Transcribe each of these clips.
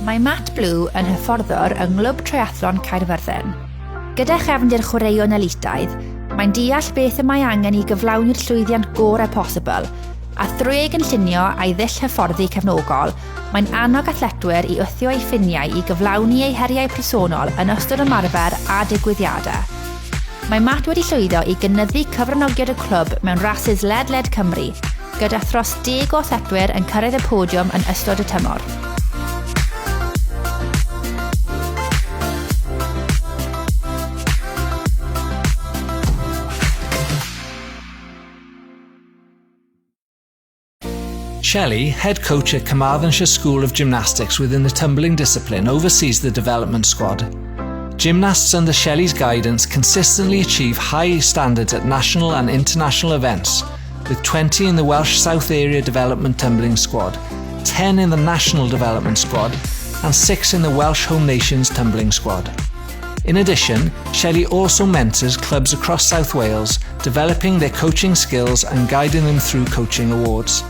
Mae Matt Blue yn hyfforddwr yng Nghlwb Triathlon Caerfyrddin. Gyda chefndir chwaraeon elitaidd, mae'n deall beth y mae angen i gyflawni'r llwyddiant gorau posibl, a thrwy ei gynllunio a'i ddull hyfforddi cefnogol, mae'n annog athletwyr i wthio eu ffiniau i gyflawni eu heriau personol yn ystod ymarfer a digwyddiadau. Mae Matt wedi llwyddo i gynyddu cyfranogiad y clwb mewn rasys led-led Cymru, gyda thros deg o athletwyr yn cyrraedd y podiwm yn ystod y tymor. Shelley, head coach at Carmarthenshire School of Gymnastics within the tumbling discipline, oversees the development squad. Gymnasts under Shelley's guidance consistently achieve high standards at national and international events, with 20 in the Welsh South Area Development Tumbling Squad, 10 in the National Development Squad, and 6 in the Welsh Home Nations Tumbling Squad. In addition, Shelley also mentors clubs across South Wales, developing their coaching skills and guiding them through coaching awards.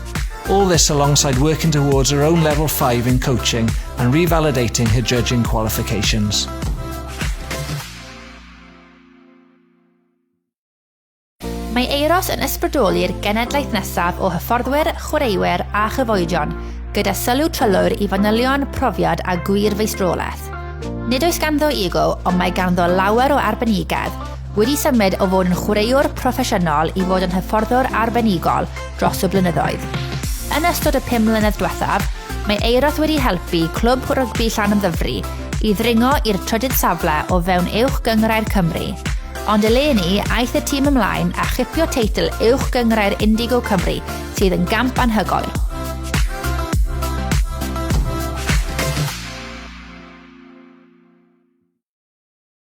All this alongside working towards her own level 5 in coaching and revalidating her judging qualifications. Mae Euros yn ysbrydoli'r genedlaeth nesaf o hyfforddwyr, chwaraewyr a chyfoedion, gyda sylw trylwyr i fanylion, profiad a gwir feistrolaeth. Nid oes ganddo ego, ond mae ganddo lawer o arbenigedd, wedi symud o fod yn chwaraewr proffesiynol i fod yn hyfforddwr arbenigol dros y blynyddoedd. Yn ystod y pum mlynedd diwethaf, mae Euros wedi helpu Clwb Rygbi Llanymddyfri i ddringo i'r trydydd safle o fewn Uwch Gynghrair Cymru. Ond eleni, aeth y tîm ymlaen a chipio teitl Uwch Gynghrair Indigo Cymru, sydd yn gamp anhygoel.